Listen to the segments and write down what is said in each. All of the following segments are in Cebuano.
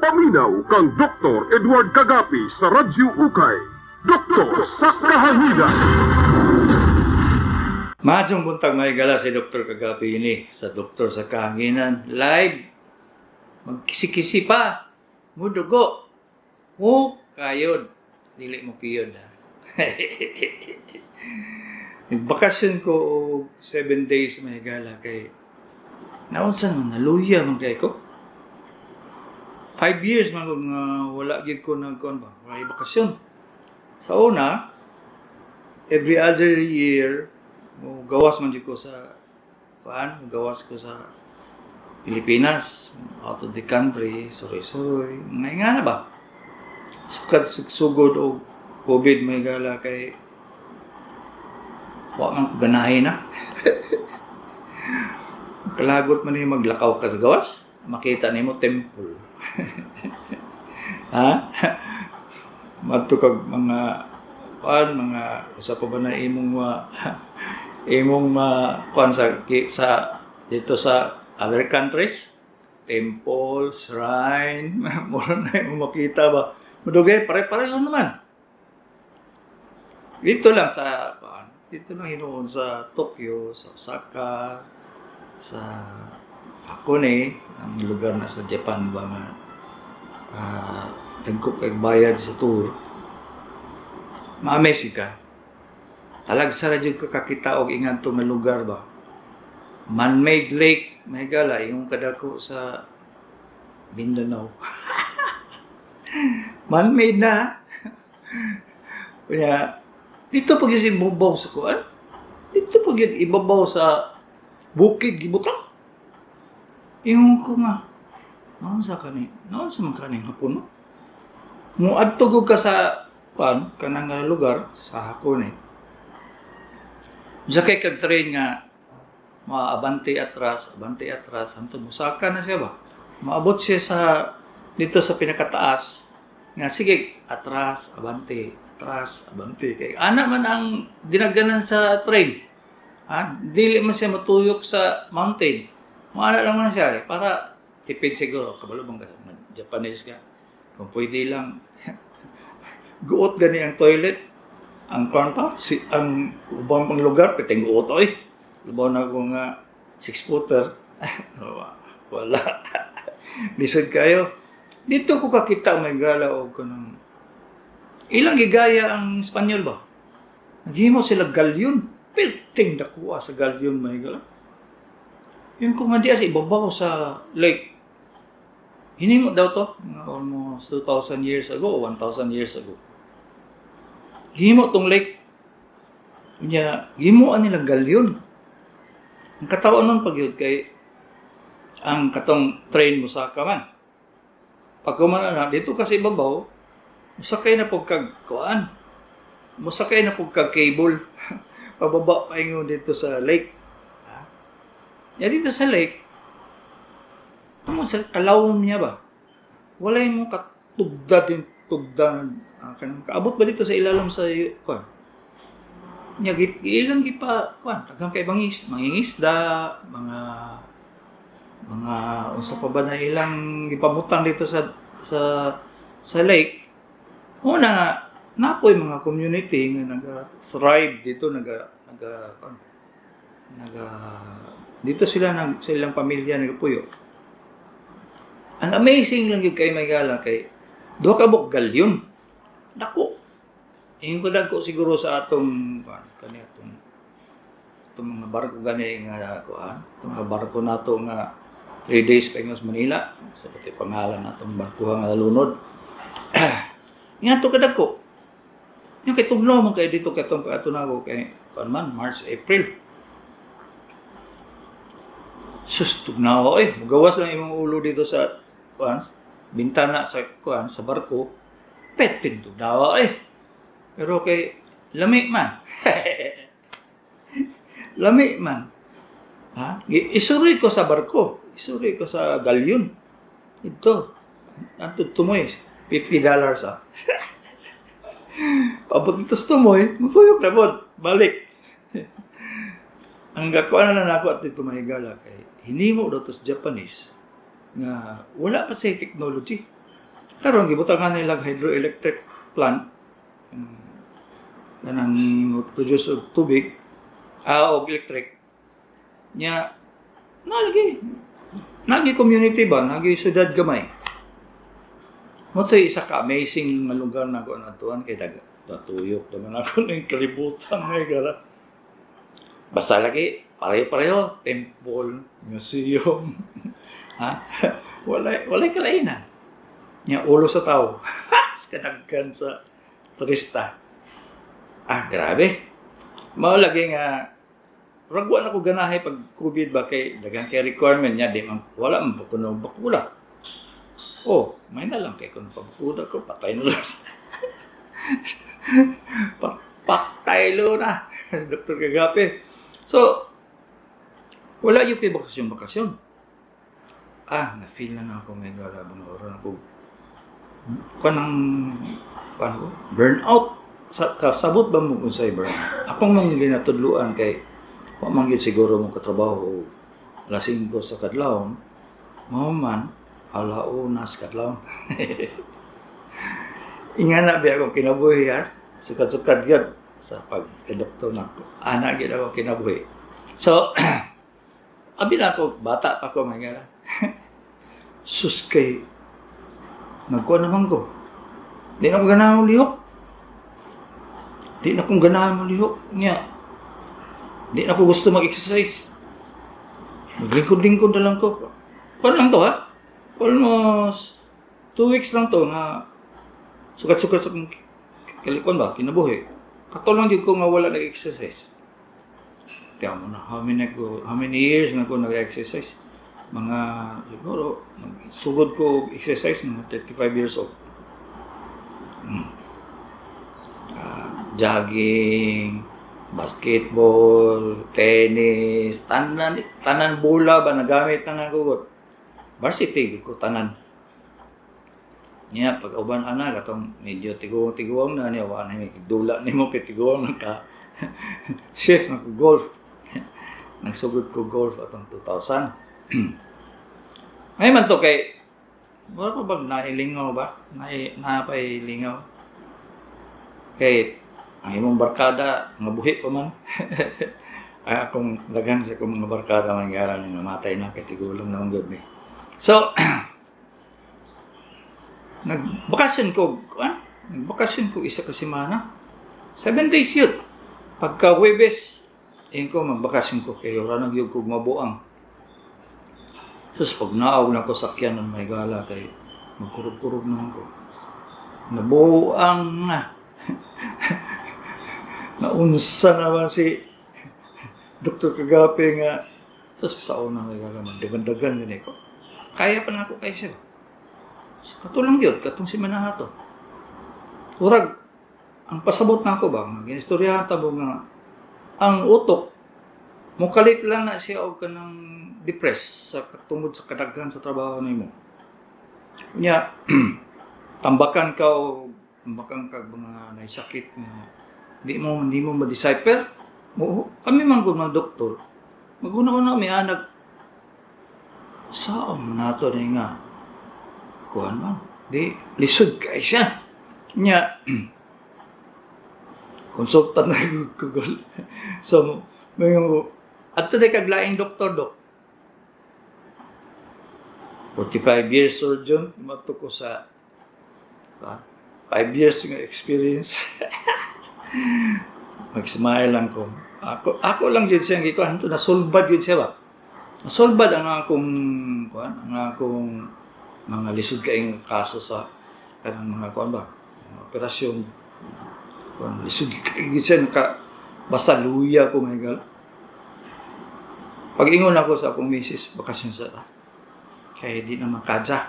Paminaw kang Dr. Edward Kagapi sa Radyo Ukay. Doktor sa Kahanginan. Maayong buntag, mga higala, si Dr. Kagapi ini sa Doktor sa Kahanginan. Live. Magkisi-kisi pa. Mudugo. Mo kayod. Dili mo kiyod ha. Nagbakasyon ko og 7 days, mga higala, kay naunsa naman, naluya man kay ko. 5 years man ko nga wala gyud ko nagkuan ba, wala bakasyon. Sa una, every other year, mo gawas man jud ko sa kuan, mo gawas ko sa Pilipinas, out of the country, suroy-suroy, mga nga na ba? Sukad sugod og COVID, mga higala, kay wa man ko ganahi na. Kalagot man ni maglakaw ka sa gawas, makita nimo temple. Ha? Madto kag mga kuan, mga usa pa ba na imong ma kuan sa dito sa other countries, temple, shrine, mura na imong makita ba. Madugay, pare-pareho naman. Dito lang sa kuan, dito lang hinuon sa Tokyo, sa Osaka, sa Hakone, ang lugar na sa Japan ba nga dagko kay bayad sa tour. Ma-amaze ka. Talagsa ra jud ka kakita og inganto nga lugar ba. Man-made lake, mga higala, yung kadako sa Mindanao. Man-made na. Kaya, dito pag yung ibabaw sa kuan, dito pag yung ibabaw sa bukid gibutang. Ingon ko nga, naon sa man kani hapon no? Mo adto gud ka sa kuan, kanang nga lugar sa Hakone. Sa kay kag train nga maabante atras, abante atras, hantod musaka na siya ba. Maabot siya sa dito sa pinakataas nga sige atras, abante, atras, abante, kay ana man ang dinaganan sa train. Ha? Dili man siya matuyok sa mountain. Maana lang man siya eh, para tipid siguro. Kabalo bang ka, Japanese ka. Kung pwede lang, guot gani ang toilet. Ang kuan pa, si, ang ubang pang lugar, piting guot oy. Lubaw na ko nga 6 footer. Wala. Lisod kayo. Dito ko kakita, mga higala, og kanang ilang gigaya ang Espanyol ba? Naghimo sila galyon. Perting dakuha sa galyon, mga higala. Yung kung nga di sa ibabaw sa lake. Hinimo daw to mga almost 2,000 years ago o 1,000 years ago. Himo tong lake. Nya, gimuan nila galyon. Ang katawan nun pag yun kay ang katong train mo sa man. Pag kumana na, dito kasi ibabaw, musakay na pug kag kuan. Musakay na pug kag cable. Pababa pa ingon dito sa lake. Ha? Ya, dito sa lake, tungod sa kalawom niya ba? Walay mo katugda din tugda, kanang kaabot ba dito sa ilalom sa kuan. Nya ilang gipa kuan, daghang kay bangis, mangingisda, mga unsa pa ba na ilang gipamutang dito sa lake. Una nga napoy mga community nga naga thrive dito, naga naga kuan, naga dito sila nag sa ilang pamilya nagapuyo. Ang amazing lang gyud kay, mga higala, kay duha ka buok galyon. Dako. Ingon ko dagko siguro sa atong kuan kani atong mga barko gani nga kuan, atong mga barko nato nga 3 days pa ingon sa Manila sa pati pangalan natong barko nga lunod. Nga to kadagko. Yung kay tugnaw man kay dito katong ato na ako kay kuan man March, April. Sus, tugnaw oy, mugawas lang imong ulo dito sa kuan, bintana sa kuan sa barko. Petin tugnaw eh. Pero kay lami man. Lami man. Ha? Isuroy ko sa barko. Isuroy ko sa galyon. Ito. Anto tumoy. $50 ah. Pabot nito sa tumoy, mutuyok na pod. Balik. Ang gakuan na nako at dito, mga higala, kay hinimo daw to sa Japanese nga wala pa sa technology. Karon gibutangan nila hydroelectric plant kanang produce og tubig og electric nya. Nalagi nagi community ba, nagi syudad gamay mo to. Isa ka amazing nga lugar na ako natuan kay daga natuyok naman ako ng kalibutan may gara. Basta lagi pareho-pareho, temple, museum, ha, wala wala kalainan nya. Ulo sa tao sa kadaghan sa turista. Ah, grabe. Mao lagi nga rag wa na ko ganahay pag COVID ba, kay daghan kay requirement niya. Di man, wala man pa kuno bakuna. Oh, may na lang kay kung pabakuna ko, patay na lang. Patay lo na Dr. Kagape. So wala yung kay bakasyon bakasyon. Ah, na-feel na nga ako may gara mga oras ako kanang paano ko burnout. Sa kasabot ba mo kung sa'y burnout? Akong mong ginatudluan kay wa man gyud siguro mo katrabaho og alas 5 sa kadlawon, mao man alauna sa kadlawon. Ingana ba akong kinabuhi, ha? Sukad-sukad gyud sa pagkadoktor nako. Ana gyud ako kinabuhi. So abi na ako, bata pa ko mga. Sus, kay nagkuha naman ko. Di na ko ganahan mo lihok. Di na akong ganahan mo lihok niya. Di na ko gusto mag-exercise. Maglingkod-lingkod na lang ko. Kuan lang to, ha? Almost 2 weeks lang to nga sukat-sukat sa akong kalikuan ba, kinabuhi. Kato lang jud ko nga wala nag-exercise. Tiyan mo na, how many years na ko nag-exercise? Mga, siguro, sugod ko exercise, mga 35 years old. Ah, jogging, basketball, tennis, tanan, tanan bola ba nagamit na nga ko. Varsity ko tanan. Niya pag uban ana katong medyo tiguang-tiguang na niya, wa na may dula nimo kay tiguang na ka. Shift na ko golf. Nagsugod ko golf atong 2000. Ngayon man to kay wala pa bang nailingaw ba? Napailingaw. Kay ang imong barkada nga buhi pa man. Ay, akong daghan sa akong mga barkada man nga nga namatay na kay tigulang na man gud ni. So nagbakasyon ko, ah, nagbakasyon ko isa ka semana. 7 days yun. Pagka Webes, ayun ko, magbakasyon ko kay ora na gyud ko mabuang. Sus, pag naog na ko sakyan ng may gala kay magkurog-kurog naman ko. Nabuang na. Naunsa naman si Dr. Kagape nga. Sus, sa una may gala man, dagan-dagan gani ko. Kaya pa na ako kay siya. Katulong yun, katong si Manahato. Urag, ang pasabot na ako ba, nga ginistoryahan ta mo nga, ang utok, mukalit lang na siya og kanang depressed sa tungod sa kadaghan sa trabaho nimo. Nya, tambakan ka o tambakan ka og mga naisakit nga di mo ma-decipher. Mo kami man gud mga doktor. Maguna-una mi anag sao man nato ni nga kuan man. Di lisod kay siya. Nya consultant na Google. So may adto day kag laing doktor, dok. 45 years surgeon, mato ko sa 5 years nga experience. Mag-smile lang ko. Ako lang yun siya gikuan to, nasulbad yun siya ba. Nasulbad ang akong kuan, ang akong mga lisod kaayong kaso sa kanang mga kuan ba, mga operasyon. Kuan, lisod kaayo gyud siya naka basta luya ko may gal. Pag ingon ako sa akong misis, bakasyon sa ta. Kaya di na makadya.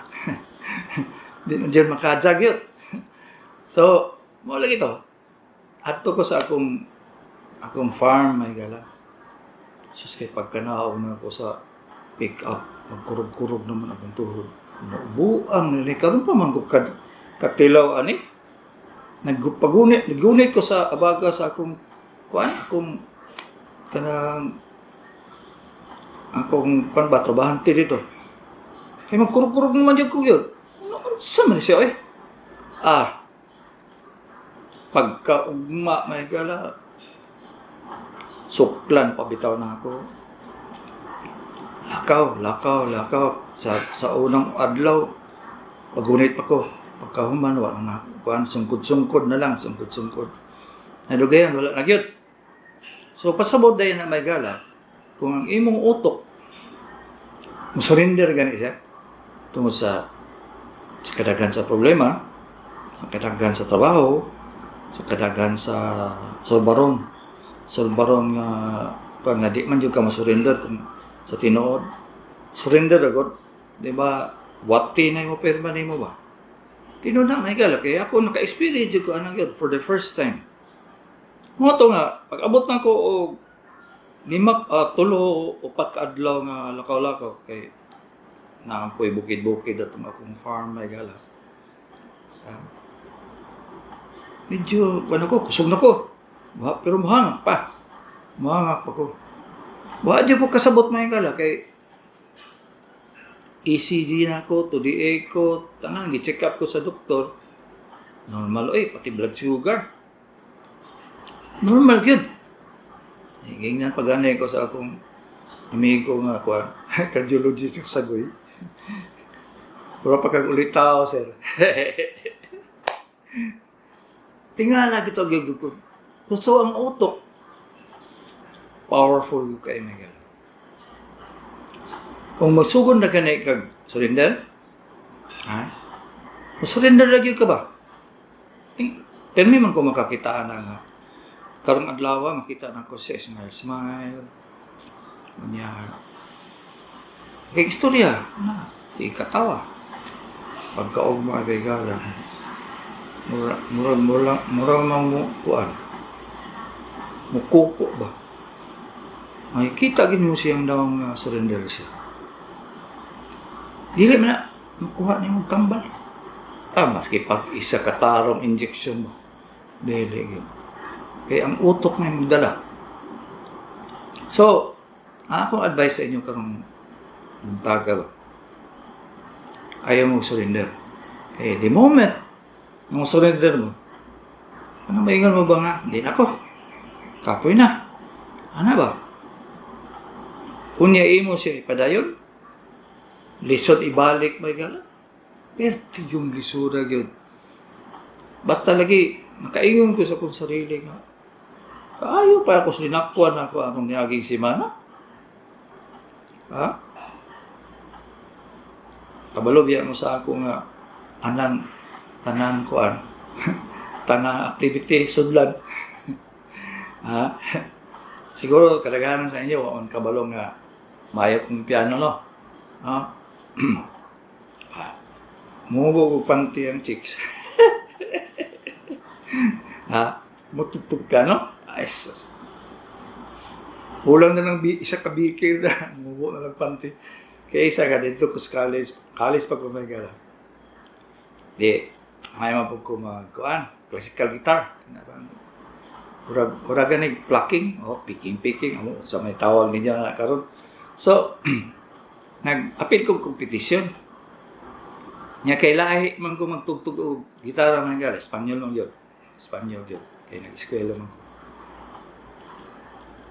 Di na dyan makadya gyud. So, mo lagi to. Adto ko sa akong farm may gala. Sus, kay pagkanaog na ako sa pick up, magkurog-kurog naman akong tuhod. Naubuang nila. Karon pa man ko katilaw ani. Nagpagunit, nagunit ko sa abaga sa akong kuan, akong kanang akong kuan ba, trabahante dito. Kay magkurog-kurog naman jud ko yun. Ano Unsa man siya eh? Ah, pagkaugma may gala, suklan pa bitaw na ako. Lakaw, lakaw, lakaw. Sa unang adlaw, pagunit pa ko. Pagkahuman, wala na. Kuan, sungkod-sungkod na lang, sungkod-sungkod. Nadugayan, wala na gyud. So, pasabot dahil na may gala, kung ang imong utok, musurrender gani siya, tungod sa kadaghan sa problema, sa kadaghan sa trabaho, sa kadaghan sa solbaron, solbaron nga kuan nga di man jud ka masurrender kung sa tinuod. Surrender agad, di ba? Wati na imo pirma nimo ba? Tinuod na may gala kay ako naka-experience jud ko anang yun for the first time. Mo to nga pag abot na ko og 5, 3 4 ka adlaw nga lakaw-lakaw kay naampoy bukid-bukid atong akong farm may gala. Medyo kuan ako, kusog na ko. Pero muhangak pa. Muhangak pa ko. Wa jud ko kasabot may gala kay ECG na ko, 2DA ko, tanan gi-check up ko sa doktor. Normal oy, pati blood sugar. Normal gyud. Gingnan pa gani ko sa akong amigo nga kuan, cardiologist sa Sagoy. Puro pa kag ulitaw, sir. Tingala bitaw gyud ko. Kuso ang utok. Powerful gyud kay Miguel. Kung magsugod na gani kag surrender, ha? Surrender lagi ka ba? Permi man ko makakita na nga. Karong adlaw makita na ko siya smile smile. Unya. Kay istorya na si katawa. Pagkaugma kay gala. Mura mura mura mura man mo kuan. Mukuko ba? Ay kita gid mo siyang daw nga surrender siya. Dili man na makuha nimo tambal. Ah, maski pag isa ka tarong injection mo. Dili gyud. Kay ang utok na magdala. So, ang akong advice sa inyo karong buntaga ba? Ayaw mo surrender. Kay the moment nga surrender mo, ano maingon mo ba nga? Hindi na ko. Kapoy na. Ano ba? Unya imo siya ipadayon. Lisod ibalik may gala. Perti yung lisura gyud. Basta lagi makaingon ko sa akong sarili nga. Kaayo pa ako sa linakwan ako akong niaging semana. Ha? Kabalo biya mo sa ako nga anang tanang kuan. Tanang activity sudlan. Ha? Siguro kadaghanan sa inyo wa man kabalo nga maayo kong piano, no. Ha? Mugo og panty ang chicks. Ha? Mutugtog ka, no? Ay, sus. Kulang na lang isa ka bikir na. Mugo na lang panty. Kaya isa ka dito ko sa college. College pa ko may gala. Di, may mapag ko magkuan. Classical guitar. Murag, murag ganig plucking, oh, picking, picking, amo sa may tawag ninyo na karon. So, nag-apil kong kompetisyon. Nya kay lahi man ko magtugtog og gitara man gala, Espanyol man gyud. Espanyol gyud. Kay nag-eskwela man ko.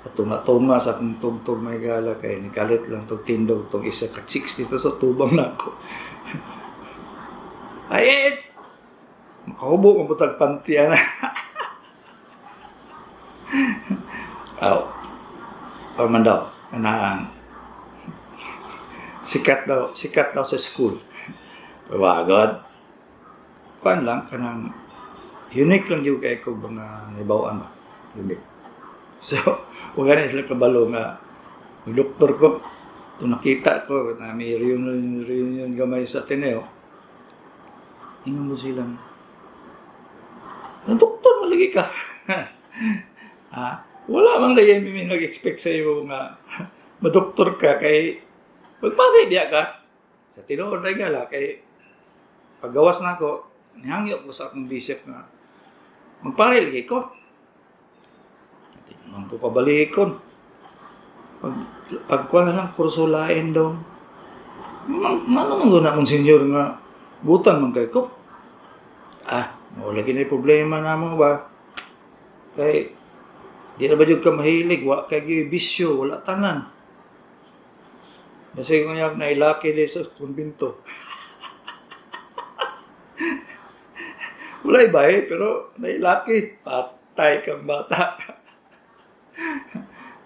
Sa tunga-tunga sa akong tugtog may gala kay nikalit lang tog tindog tong isa ka chicks dito sa tubang nako. Ay, eh, makahubo man butag panty ana. Aw. Paman daw, kanang sikat daw sa school. Wagod. Kuan lang, kanang unique lang yung kay ko mga nibawaan ba. Unique. So, wala na sila kabalo nga doktor ko. Ito nakita ko na may reunion gamay sa Ateneo. Ingon mo silang, doktor malagi ka. Ha? Wala man lagi may nag-expect sa iyo nga madoktor ka kay magpare diya ka. Sa tinuod na gala kay paggawas na ako, nihangyo ko sa akong bishop nga magpare lagi ko. Tingnan ko pabalikon. Pag kuha na lang kurso lain daw. Ngano man guna mong senyor nga Butan man kay ko. Ah, mao lagi na problema namo ba? Kay di na ba jud ka mahilig, wa kay gyud bisyo, wala tanan. Basta kung yak nailaki di sa kumbinto. Wala iba eh, pero nailaki. Patay kang bata.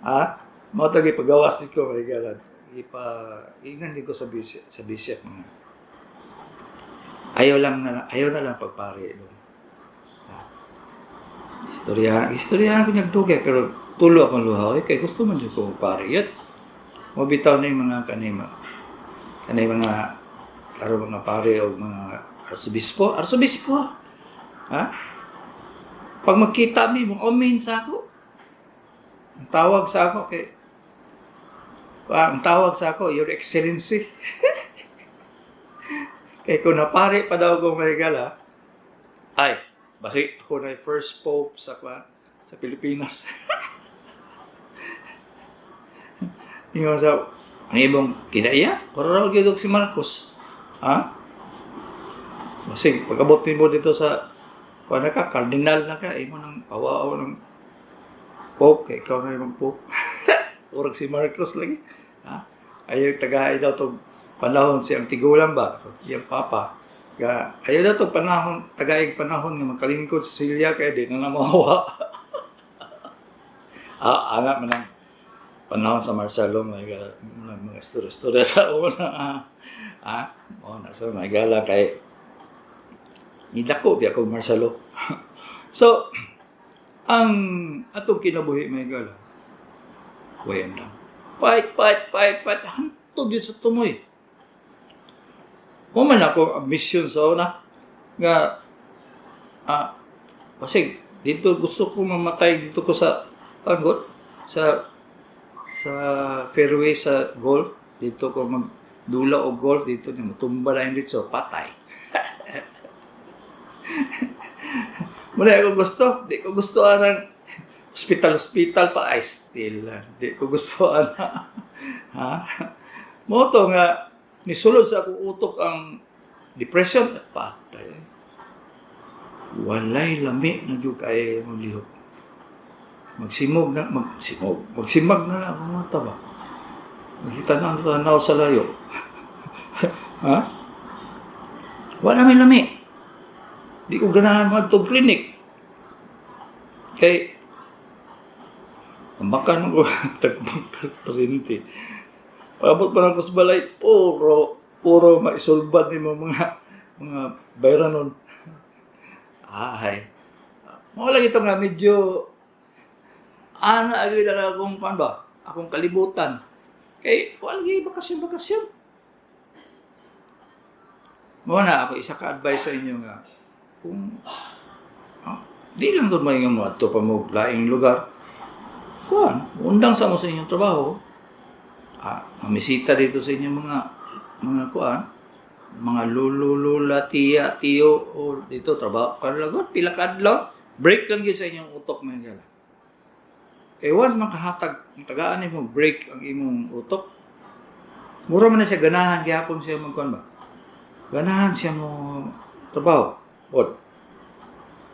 Ha? Mao to gipagawas ko may galan. Ipa ingan din ko sa bishop mga. Ayaw lang na ayaw na lang pagpare do. Ha? Istorya, istorya ko nagdugay pero tulo akong luha oy kay gusto man jud ko pare yet. Mo bitaw na yung mga kanay mga karon mga pare o mga arsobispo, arsobispo. Ha? Pag magkita mi mo amen sa ako. Ang tawag sa ako kay ang tawag sa ako, Your Excellency. Kay kung napare pa daw ko may gala, ay, basi ako na first pope sa sa Pilipinas. Ingon sa ang ibong kinaiya, para raw gyud si Marcos. Ha? Basig pag-abot nimo dito sa kuan na ka, cardinal na ka, imo nang pawaaw ng pope, kay ikaw na imong pope. Urag si Marcos lagi. Ha? Ayaw tagay daw tong panahon si ang tigulang ba, iyang papa. Ga, ayaw daw tong panahon, tagay panahon nga magkalingkod sa Silya kay di na mahawa. Ah, ana man ang panahon sa Marcelo, mga gala, mga istorya-istorya sa una. Ah, oh, na sa mga gala kay nidako biya ko Marcelo. So, ang atong kinabuhi may gala, wayan lang. Fight, fight, fight, fight. Hantod yun sa tumoy. Mo man ako mission sa una nga kasi dito gusto ko mamatay dito ko sa pagod sa fairway sa golf dito ko magdula og golf dito ni matumba na dito patay. Muna ako gusto, di ko gusto anang hospital hospital pa ay still di ko gusto ana. Ha? Mo to nga nisulod sa akong utok ang depression patay. Walay lami na gyud kay mong lihok. Magsimog na magsimog, magsimag na lang akong mata ba. Makita na ang tanaw sa layo. Ha? Wala may lami. Di ko ganahan mo clinic. Kay tambakan ko tagbangkal pasyente. Paabot pa lang ko sa balay, puro puro maisulbad nimo mga bayranon. Ay. Mo lagi ito nga medyo ana agad na akong kuan ba? Akong kalibutan. Kay wala lagi bakasyon bakasyon. Mo na ako isa ka advice sa inyo nga kung di lang gud may nga mo adto pa mo laing lugar. Kuan, undang sa mo sa inyong trabaho. Ah, mamisita dito sa inyong mga kuan, mga lulo, lula, tiya, tiyo, o dito trabaho ka lang, pila ka adlaw, break lang gyud sa inyong utok mga gala. Kay once makahatag, tagaan nimo break ang imong utok, mura man na siya ganahan gihapon siya magkuan ba? Ganahan siya mo trabaho. Pod.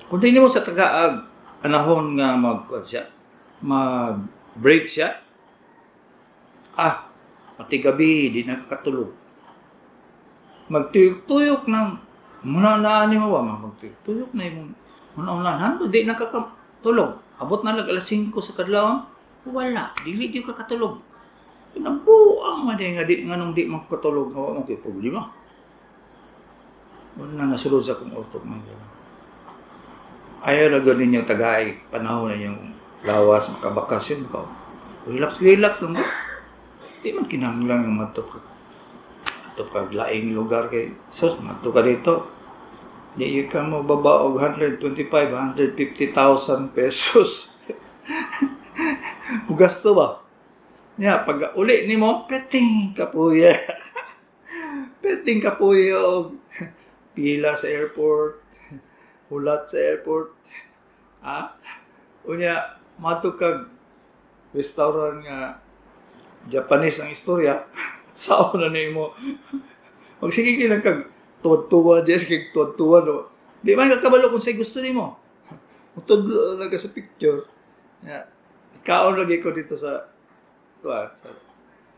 Kung di nimo sa tagaag anahon nga magkuan siya, mag-break siya, pati gabi di nakakatulog. Magtuyok-tuyok ng muna na ani mo ba magtuyok-tuyok na imong muna hando di nakakatulog. Abot na lag alas 5 sa kadlawon, wala, dili gyud ka katulog. Nabuang man nga di nganong di makatulog nga wa mo kay problema. Wala na nasulod sa akong utok man gano'n. Ayaw na gano'n ninyo tagay panahon na inyong lawas makabakasyon ka. Relax relax lang ba? Di man kinahanglan nga madto kag laing lugar kay sus madto ka dito. Di ka mo baba og 125, 150,000 pesos. Mugasto ba? Nya pag uli nimo, perting kapuya. Perting kapuya og pila sa airport, hulat sa airport. Ah? Unya madto kag restaurant nga Japanese ang istorya. Sao na nimo? Magsige lang kag Tuwa-tuwa di kay tuwa-tuwa no. Di man ka kabalo kung say gusto nimo. Mutudlo lang ka sa picture. Ya. Kaon lagi ko dito sa kuan sa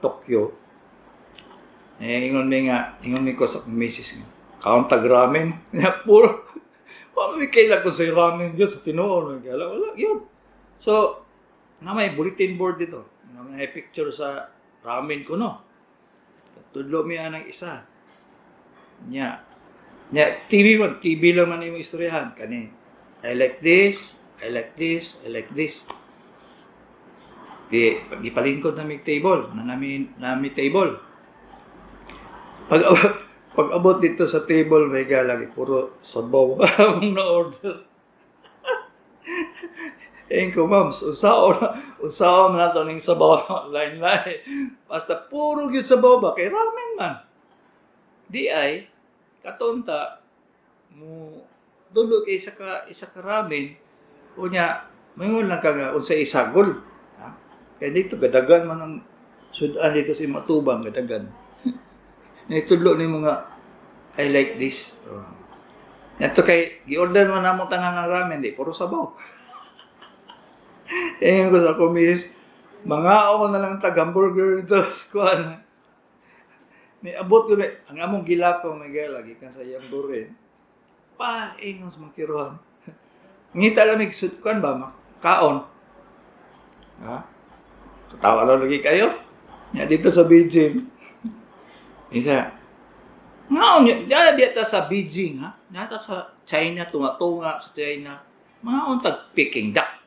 Tokyo. Eh, ingon mi nga, ingon mi ko sa akong misis nga, kaon tag ramen. Ya, puro. Wa mi kaila ko sa ramen yun sa tinuod. Wala, wala, yun. So, na may bulletin board dito. Na may picture sa ramen ko, no. Tudlo mi anang isa. Nya. Nya, TV man, TV lang man imong istoryahan. Kani, I like this, I like this, I like this. Di, gipalingkod na mig table, na nami, nami table. Pag abot dito sa table, may galagi, puro sabaw ang na-order. Eh ko, ma'am, unsaon na to ning sabaw, line line. Basta puro gyud sabaw ba kay ramen man. Di ay katonta mo dulo kay isa ka ramen, unya maingon lang ka nga unsa isagol. Ha? Kay dito gadagan man ang sudan dito sa Matubang gadagan. Naitudlo ni mga I like this. Oh. Nato kay gi-order man namo tanan ng ramen di puro sabaw. Eh ko sa kumis, mga ako na lang tag hamburger dito kuan. May abot ko na, ang among gilakaw may lagi kan sa iyang burin. Pa, ingon sa mga kiruhan. Ngita lang may sud kuan ba, kaon. Ha? Katawa lang lagi kayo. Ya dito sa Beijing. Isa. Ngaon niya, diyan biya sa Beijing ha. Nata sa China, tunga-tunga sa China. Mga tag Peking duck.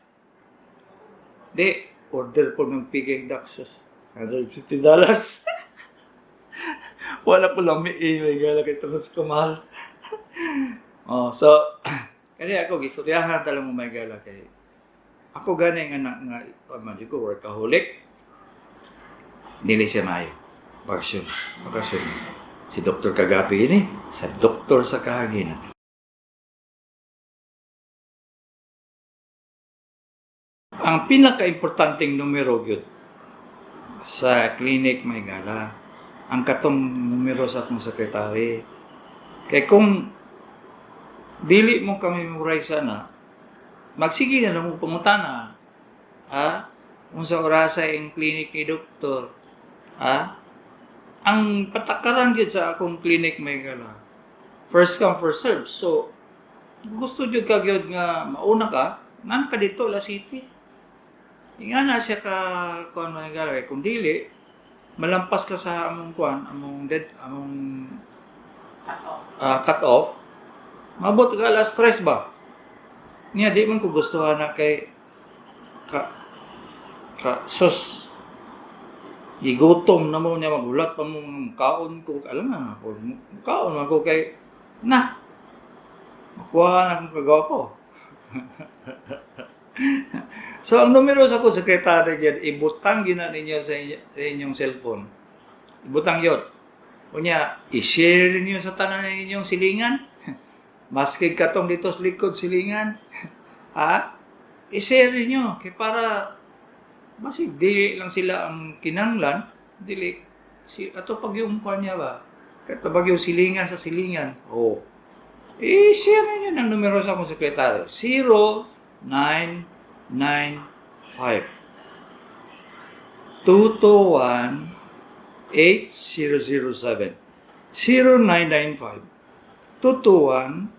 Di, order po ng Peking duck, sus. $150. Wala ko lang may may gala kay mas kamahal. Oh, so kani ako gistoryahan ta lang mo may gala kay ako gani nga na, nga oh, man ko workaholic. Dili siya maayo. Bakasyon. Bakasyon. Si Dr. Kagapi ini sa Doktor sa Kahanginan. Ang pinaka-importanteng numero gyud sa clinic may gala ang katong numero sa akong sekretary. Kay kung dili mo kami memorize na, magsige na lang mo pangutana. Ha? Unsa orasa ang clinic ni doktor? Ha? Ang patakaran gyud sa akong clinic may gala. First come, first serve. So, gusto jud ka gyud nga mauna ka, nan ka dito la city. Inga na siya ka kuan may gala kay kung dili malampas ka sa among kuan, among dead, among Cut off. Cut off. Mabot ka alas 3 ba? Niya di man ko gustuhan na kay ka ka sus gigutom na mo niya magulat pa mo kaon ko alam na ako kaon man ko kay na makuha na akong kagwapo. So ang numero sa ko sekretary gyud ibutang gyud na ninyo sa inyong cellphone. Ibutang yun. Unya, i-share ninyo sa tanan ninyong silingan. Maski katong dito sa likod silingan. Ha? I-share ninyo kay para basig dili lang sila ang kinanglan, dili si ato pag yung kuan niya ba. Kato pag yung silingan sa silingan. Oh. I-share ninyo ng numero sa akong sekretary. 0995 221 8007. 0995 221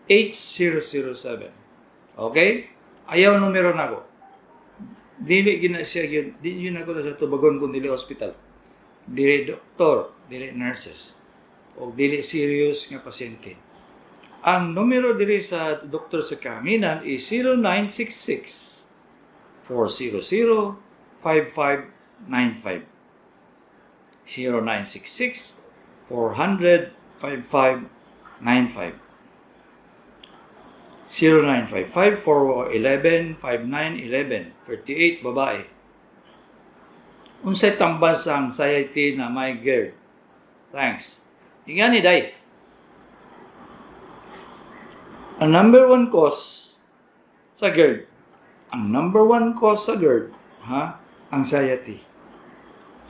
8007. Okay? Ayaw numero nako. Dili gina siya yun. Di yun ako sa tubagon kung dili hospital. Dili doktor, dili nurses, o dili serious nga pasyente. Ang numero diri sa doktor sa kahanginan is 0966 400 5595. 0966 400 5595. 0955 411 5911 38 babae. Unsay tambal sa anxiety na may GERD? Thanks. Ingani day. Ang number one cause sa GERD, ang number one cause sa GERD, ha? Anxiety.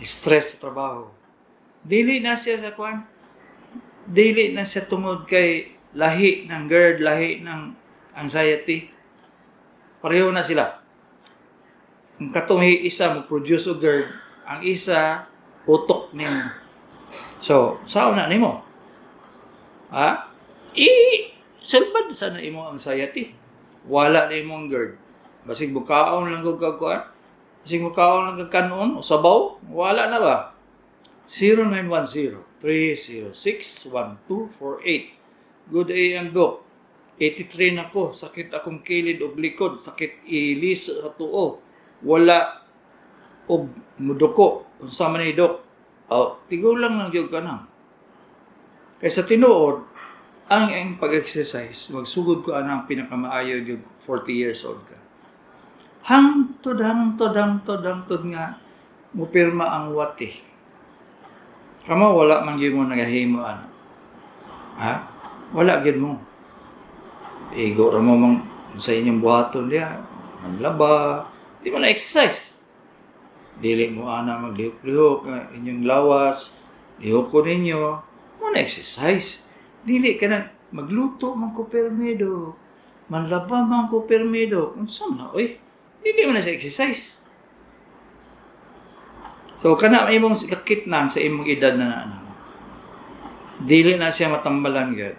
Stress sa trabaho. Dili na siya sa kwan. Dili na siya tungod kay lahi ng GERD, lahi ng anxiety. Pareho na sila. Ang katong isa mo produce og GERD, ang isa utok nimo. So, sao na nimo? Ha? I sulbad sa na imo anxiety. Wala na imong GERD. Basig mukaon lang kog kagkuan. Basig mukaon lang kag kanon o sabaw, wala na ba? 0910-306-1248. Good AM, Doc. 83 na ko. Sakit akong kilid og likod. Sakit ilis sa tuo. Wala og muduko. Unsa man ni, Doc? Oh, tigulang lang gyud ka na. Kay sa tinuod, ang pag-exercise, magsugod ko anang pinakamaayo gyud 40 years old ka. Hangtod, hangtod, hangtod, hangtod nga mupirma ang wati. Kamo wala man gyud mo nagahimo ana. Ha? Wala gyud mo. Igo ra mo mang sa inyong buhaton diha, manlaba, di mo na exercise. Dili mo ana maglihok-lihok nga inyong lawas, lihok ko ninyo, mo na exercise. Dili ka na magluto man ko permido, manlaba man ko permido. Unsa man na oy? Dili mo na sa exercise. So kana imong sakit na sa imong edad na na ano. Dili na siya matambalan gyud.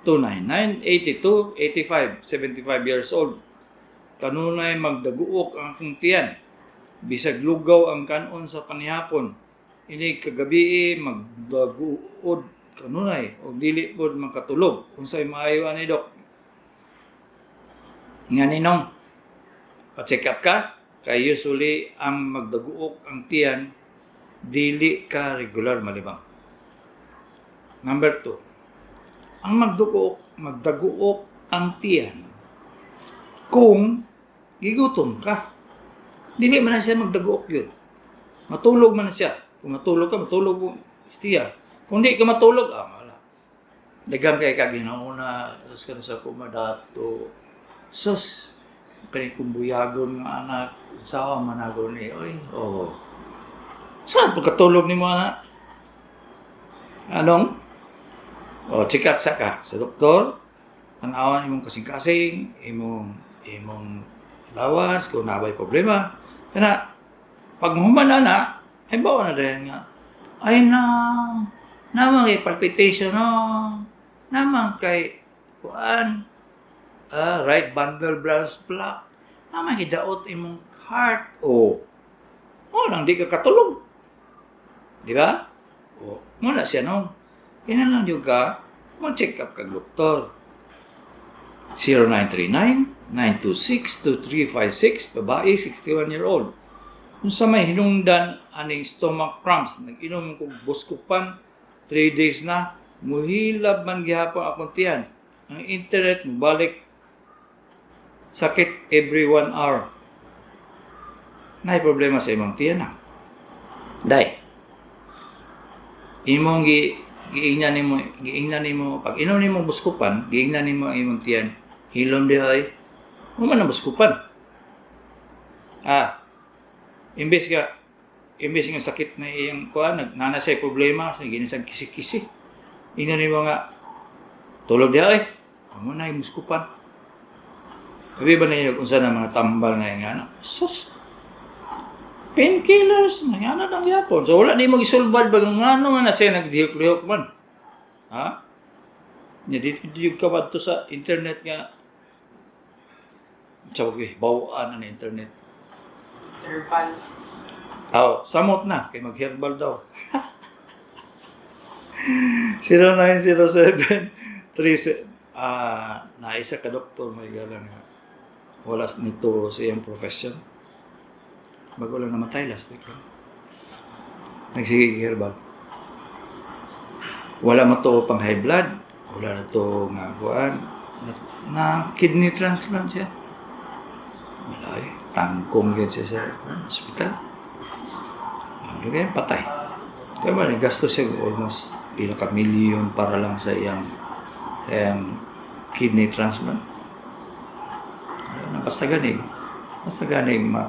0950-299-8285, 75 years old. Kanunay magdaguok ang akong tiyan. Bisag lugaw ang kanon sa panihapon. Ini kagabi magdaguod kanunay og dili pod makatulog. Unsay maayo ani, Dok? Nga ninong pa-check up ka kay usually ang magdaguok ang tiyan, dili ka regular malibang. Number 2, ang magdaguok ang tiyan kung gigutom ka. Dili man na siya magdaguok yun. Matulog man na siya. Kung matulog ka, matulog mo siya. Kung di ka matulog, wala. Daghan kay ka ginauna, sus ka na sa kumadato. Sus, kani kong buyagon nga anak, sawa manago ni, oy, oh. Saan pagkatulog ni mo anak? Anong? O, check up sa ka sa doktor. Tan-awan imong kasing-kasing, imong lawas, kung nabay problema. Kana, pag mahuman na na, ay bawa na din nga. Ay na, namang kay palpitation, no. Namang kay, kuan, right bundle branch block. Namang kay daot imong heart. O, oh, nang di ka katulog. Di ba? O, muna siya, no. Kinahanglan yung ka, mag-check up kag doktor. 0939-926-2356, babae, 61-year-old. Kung sa may hinungdan aning stomach cramps, nag-inom ko Buscopan, 3 days na, muhilab man gihapon akong tiyan. Ang internet, mubalik, sakit every 1 hour. Naay problema sa imong tiyan na. Day. Imong giingnan nimo pag inom nimo Buscopan, giingnan nimo ang imong tiyan. Hilom di ay. Mo man ang Buscopan. Ah. Imbes nga sakit na iyang kuan, nagnana siya problema, sa ginisang kisi-kisi. Ingnan nimo nga tulog di ay. Amo na yung Buscopan. Sabi ba ninyo kung saan ang mga tambal nga nga Sus. Painkillers, mga ano lang gyapon. So wala nimo gisulbad ba nga ano nga na siya nagdihok-lihok man. Ha? Nya dito yung ka to sa internet nga Tsaka bawaan na internet. Herbal. Oh, samot na kay mag-herbal daw. 0907 3 naisa ka doktor may galang nga. Wala nito sa iyang profession. Bago lang namatay last week lang. Nagsige herbal. Wala mo to pang high blood, wala na to nga kuan na kidney transplant siya. Wala eh. Tangkong yun siya sa hospital. Ano kaya patay. Kaya ba, naggasto siya almost pila ka milyon para lang sa iyang kidney transplant. Wala na, basta ganig. Basta ganig ma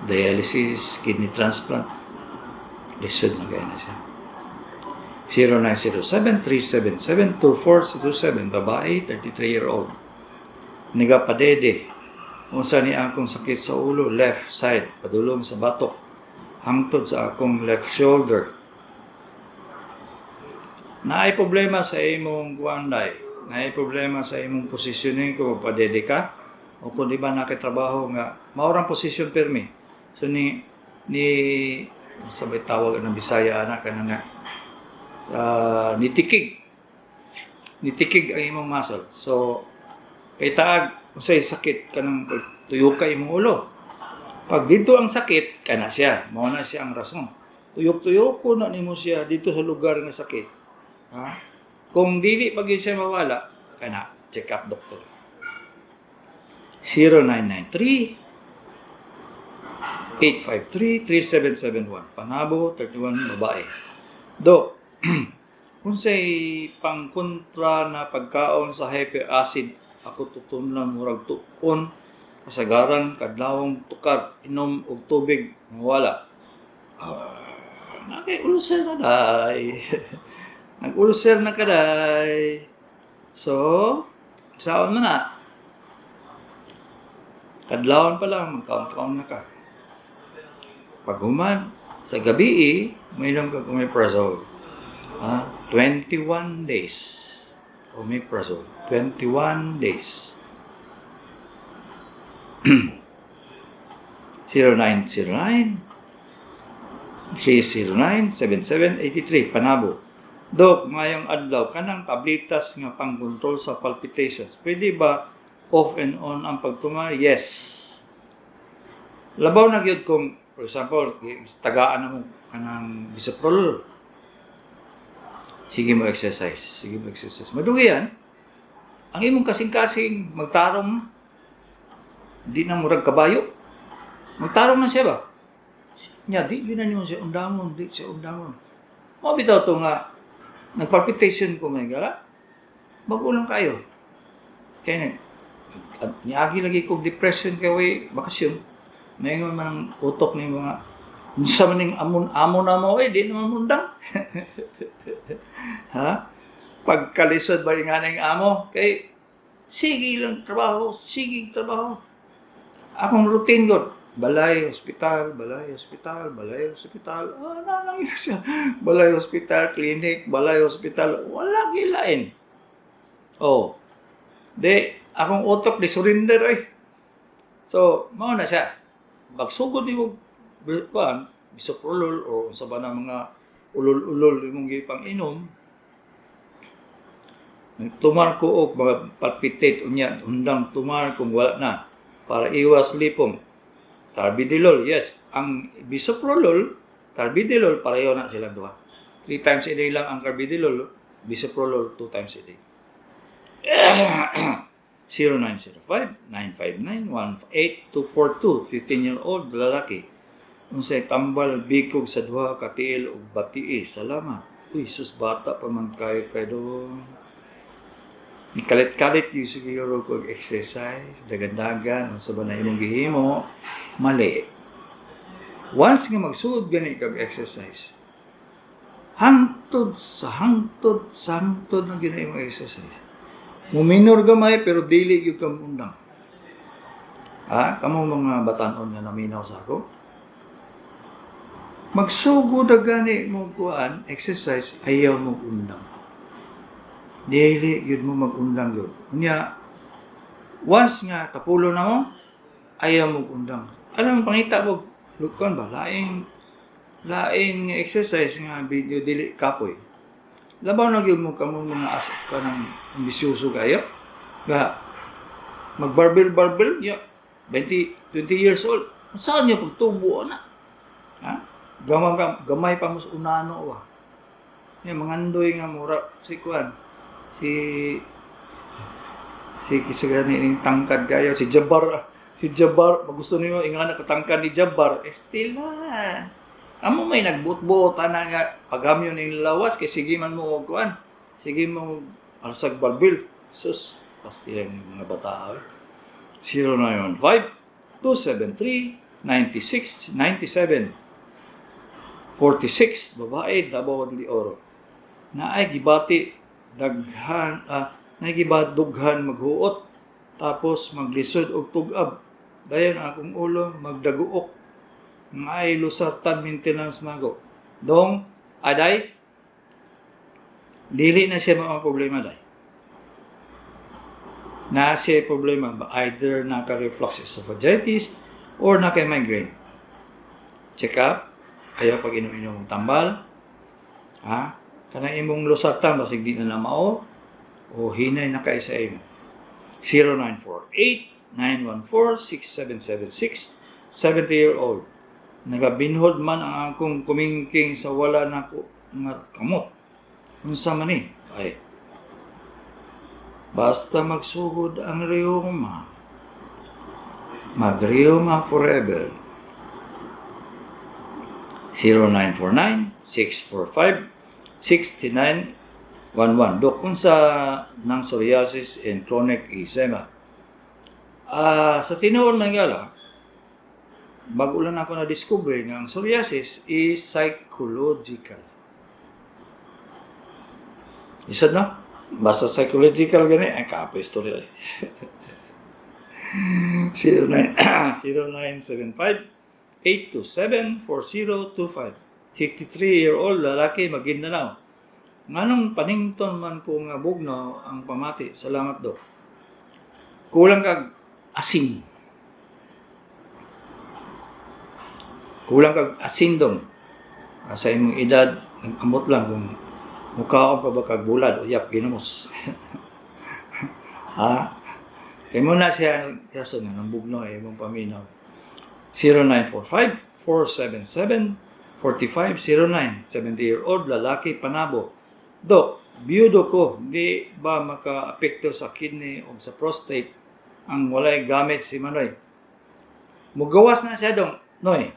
dialysis, kidney transplant. Lisod na kaya na siya. 0907-377-2427, babae, 33-year-old. Nigapadede. Unsa ni akong sakit sa ulo, left side, padulong sa batok, hangtod sa akong left shoulder. Naay problema sa imong kuan, day. Naay problema sa imong positioning kung padede ka o kung di ba nakitrabaho nga maurang posisyon pirmi. So ni sabay tawag ng Bisaya ana kana nga nitikig. Nitikig ang imong muscle. So kay taag unsay sakit kanang tuyok ka imong ulo. Pag dito ang sakit, kana siya. Mao na siya ang rason. Tuyok-tuyok ko na nimo siya dito sa lugar nga sakit. Ha? Kung dili pa gyud siya mawala, kana check up doktor. 0993 853 3771. Panabo, 31, babae. Dok, unsay pangkontra na pagkaon sa hyperacid ako tutunlan, murag tuon, kasagaran kadlawong tukar inom og tubig mawala? Ah, nakay ulcer na, day. Nag-ulcer na ka, day. So, saon mo na? Kadlawon pa lang, magkaon-kaon na ka. Pag human, sa gabi eh, mainom ka omeprazole. Ah, 21 days. Omeprazole. 21 days. 0909 309 7783, Panabo. Dok, ngayong adlaw, kanang tabletas nga pang-control sa palpitations, pwede ba off and on ang pagtuma? Yes. Labaw na gyud kung, for example, tagaan na mo kanang bisoprolol. Sige mo exercise, sige mo exercise. Madugi yan. Ang imong kasing-kasing magtarong, di na murag kabayo. Magtarong na siya ba? Nya, di yun na nimo siya undangon, di siya undangon. Mo bitaw to nga, nagpalpitation ko may gara. Bago lang kayo. Kaya nag, at niagi lagi kog depression kay way bakasyon. Maingon man ang utok ni mga unsa man ning amon amo na mo eh di naman mundang. Ha? Pagkalisod ba yung nga amo kay sige lang trabaho, sige trabaho. Akong routine god, balay, hospital, balay, hospital, balay, hospital. Ah, na lang yun siya. Balay, hospital, clinic, balay, hospital. Wala gilain. Oh. Di, akong utok di surrender eh. So, mao na siya. Magsugod nimo kuan, bisoprolol o unsa ba na mga ulol-ulol imong gipang inom. Nagtumar ko og mga palpitate unya, undang tumar kung wala na para iwas lipong. Carvedilol, yes. Ang bisoprolol, carvedilol, pareho na silang duha. Three times a day lang ang carvedilol, bisoprolol two times a day. 0905-959-18242, 15-year-old lalaki. Unsay tambal bikog sa duha ka tiil ug batii? Salamat. Uy, sus, bata pa man kayo kay do. Kalit-kalit yung siguro ko exercise, dagan-dagan, unsa ba na imong gihimo, mali. Once nga magsugod gani kag exercise, hangtod sa hangtod na gina imong exercise. Muminor gamay pero dili gyud ka muundang. Ha? Kamo mga batanon nga naminaw sa ako. Magsugod na gani mo kuan exercise, ayaw mo undang. Dili gyud mo mag-undang gyud. Unya once nga kapulo na mo, ayaw mo undang. Alam mo pangita mo kuan ba laing laing nga exercise nga video dili kapoy. Labaw na gyud mo kamo mga aso kanang ambisyoso kayo. Nga mag-barbell barbell ya 20 20 years old. Saan niyo pagtubo na? Ha? Gamay, gamay pa mo sa unano wa. Ya mangandoy nga mura si kuan. Si si kisa gani ning tangkad kayo si Jabbar, ah. Si Jabbar, gusto niyo ingana katangkad ni Jabbar, eh still na. Amo may nagbuot-buot ana nga paghamyon ning lawas kay sige man mo og kuan. Sige mo alsag barbell. Sus, pastilan yung mga bata. Eh. 0915 273 96 97, 46, babae, Davao de Oro. Naay gibati daghan naay gibadughan maghuot tapos maglisod og tug-ab. Dayon ang akong ulo magdaguok. Naay losartan maintenance nako. Dong, aday, dili na siya mga problema, day. Na siya problema ba either naka-reflux esophagitis or naka-migraine. Check up, ayaw pag inom-inom og tambal. Ha? Kanang imong losartan basig di na na mao o hinay na kay sa imo. 0948-914-6776, 70-year-old. Nagabinhod man ang akong kumingking sa wala na ko nga kamot. Unsa man ni? Ay. Basta magsugod ang rheuma. Mag-rheuma forever. 0949-645-6911. Dok, unsa nang psoriasis and chronic eczema? Sa tinuod man gala, bago lang ako na-discover nga ang psoriasis is psychological. Isad na? Basta psychological gani, ay kapo istorya eh. 09 0975 827-4025. 63-year-old lalaki, Maguindanao. Nganong panington man ko nga bugnaw ang pamati. Salamat, Dok. Kulang kag asin. Kulang kag asin dong. Sa imong edad, ambot lang kung mukaon pa ba kag bulad o yap ginamos. Ha? Kay mo na siya kaso nga nang bugnaw ay imong paminaw. 0945-477-4509. 70-year-old lalaki, Panabo. Dok, biyudo ko, di ba maka-apekto sa kidney o sa prostate ang walay gamit si Manoy? Mugawas na siya dong, Noy.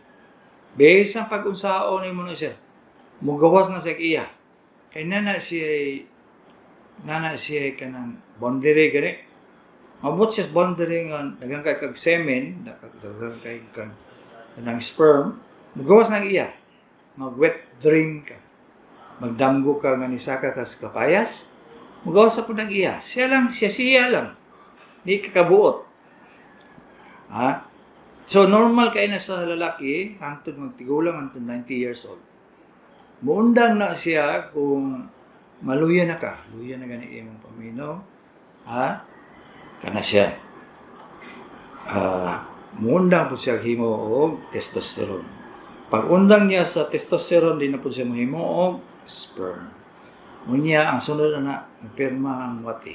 Bisan pag-unsaon nimo na siya. Mugawas na siya iya. Kay nana siya kanang boundary gani. Mabot siya sa boundary nga daghan kay kag semen, daghan kay kag kanang sperm, mugawas na ang iya. Mag wet dream ka. Magdamgo ka nga nisaka ka sa kapayas, mugawas sa pud ang iya. Siya lang, siya siya lang. Di ka kabuot. Ha? So normal kay na sa lalaki hangtod magtigulang, hangtod 90 years old. Muundang na siya kung maluya na ka. Luya na gani imong paminaw. Ha? Kana siya. Muundang po siya himo og testosterone. Pag undang niya sa testosterone, di na po siya mohimo og sperm. Unya, ang sunod na na, pirma ang wati.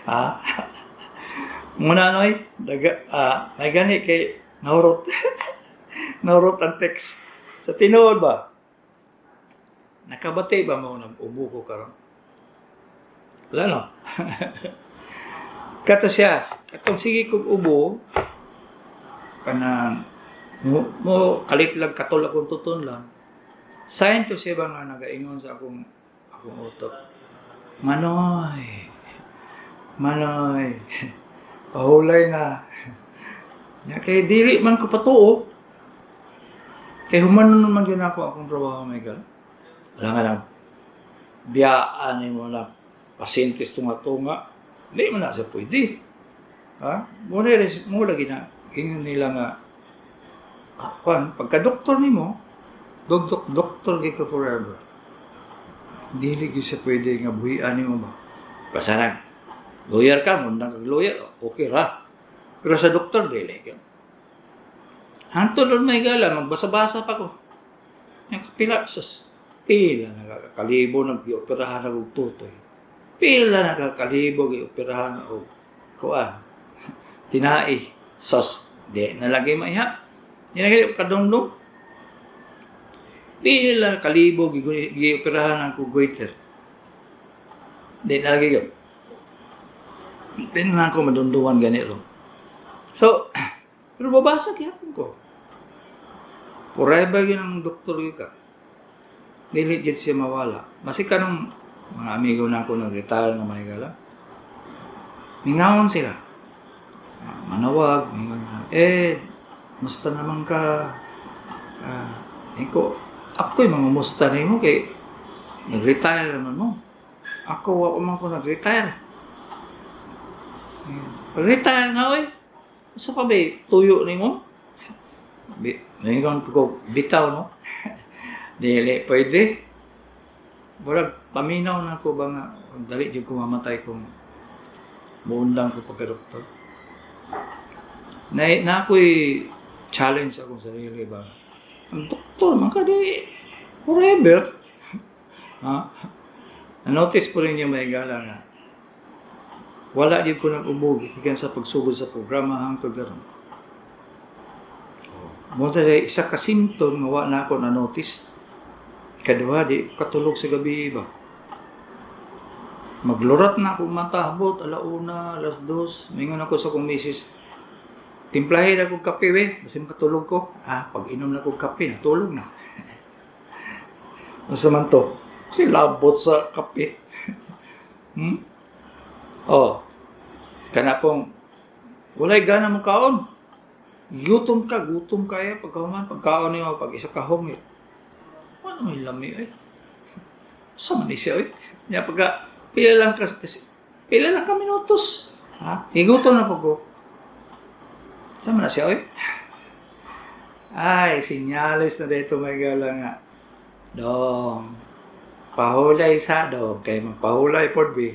Ha? Muna noy, daga, may gani kay nahurot. Nahurot ang text. Sa tinuod ba? Nakabati ba mo nag-ubo ko karon? Wala no? Kato siya, katong sige kong ubo, kanang mo kalit lang katol akong tuton lang. Sign to siya ba nga nagaingon sa akong utok. Manoy. Manoy. Pahulay na. Ya, kay dili man ko patuo. Kay humanon naman gyud ako akong trabaho, Michael. Alam nga lang, biyaan mo na pasyente tunga-tunga. Di man na siya pwede. Ha? Muna, mo lagi na, ingon nila nga, kuan, pagka doktor nimo, doktor, doktor gyud ka forever. Dili gyud siya pwede nga buhian nimo ba. Basta nag, lawyer ka, mundang kag lawyer, okay ra. Pero sa doktor, dili gyud. Hantod doon may gala, magbasa-basa pa ko. Yung pila, sus, pila nakakalibo nag-operahan og tutoy. Pila nakakalibo gioperahan og kuan. Tinai, sus, di na lagi maihap. Di na lagi kadungdong. Pila kalibo gioperahan ang goiter. Di na lagi yun. Di na ako madunduan gani ro. So, pero babasa gyapon ko. Forever yun ang doktor yun ka. Dili jud siya mawala. Masi kanong mga amigo na ako nag-retire na mga gala. Mingawon sila. Manawag, mingaw, eh, musta naman ka? Iko, Ako'y mga musta nimo kay nag-retire naman mo. Ako, wa pa man ko nag-retire. Pag-retire na, oy. Sa pa ba, tuyo nimo? Mayroon po ko bitaw, no? Dili, pwede. Murag, paminaw na ko ba nga, dali jud ko mamatay kung muundang ko pagka-doktor. Na ako'y challenge akong sarili ba? Ang doktor man ka di forever. Ha? Na-notice po rin niya may gala nga wala di ko nag-ubog gikan sa pagsugod sa programa hangtod karon. Mo ta isa ka symptom nga wa na ako na-notice. Ikaduha, di katulog sa gabi ba. Maglurat na akong mata, habot, 1:00, 2:00. Mingon ako sa akong misis, "Timplahin ako kape, we. Basta makatulog ko." Ah, pag inom na akong kape, natulog na. Asa man to? Si labot sa kape. Oh, kana pong, walay gana mo kaon. Gutom ka, gutom kaya pagkahuman, pagkaon niyo, pag isa ka home, eh. Ano may lami eh? Sa man ni siya eh? Nya pagka, pila lang ka, kasi, pila lang ka minutos. Ha? Higutom na po ko. Sa man na siya eh? Ay, sinyales na dito may gala nga. Dong, pahulay sa dong, kay magpahulay pod bi.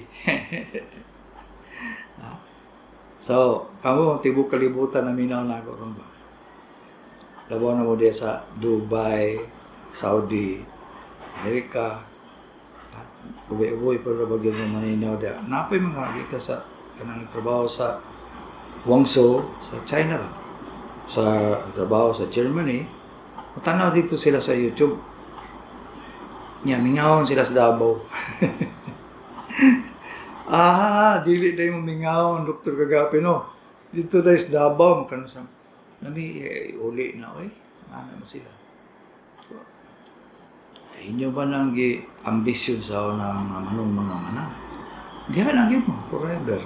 So, kamo tibok kalibutan na minaw na ako ron ba. Labaw na mo diya sa Dubai, Saudi, Amerika. Uwi-uwi pero ba gyud mo maninaw diya. Napay mga agi ka sa kanang trabaho sa Guangzhou, sa China ba? Sa trabaho sa Germany. Tanaw dito sila sa YouTube. Nya, mingawon sila sa Davao. Ah, dili na yung mingawon, Dr. Kagapi, no? Dito na sa Davao, makano sa... Nami, eh, uli na, oy. Ano mo sila? Ay, inyo ba nang ambisyon sa ng manong mga anak? Di ka lang mo, forever.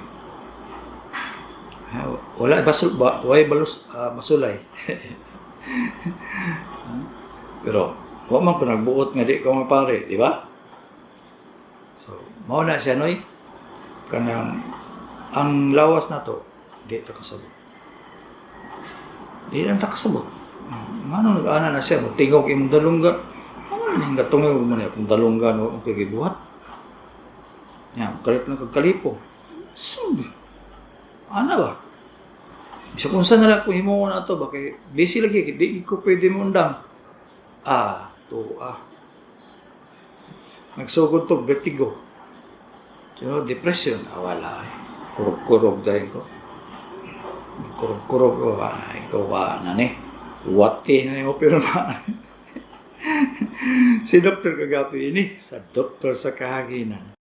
Ha, wala basul ba, way balus basulay. Pero wa man ko nagbuot nga di ko mapare, di ba? So, mao na siya noy. Kanang ang lawas na to, di ta kasabot. Di lang ta kasabot. Ngano nag-ana na siya, tingog imong dalungga. Ano ning gatungog mo niya kung dalungga no ang gibuhat. Ya, kalit lang kag kalipo. Sumbi. Ana ba? Bisa kung saan na lang kung himuon na to ba kay busy lagi di ko pwede mo undang. Ah, to ah. Nagsugod to vertigo. You know, depression. Ah, wala eh. Kurog-kurog dahil ko. Kurog-kurog ko. Ah, ikaw wa na ni. Wati na yung pero na. Si Dr. Kagapi ini sa Doktor sa Kahaginan.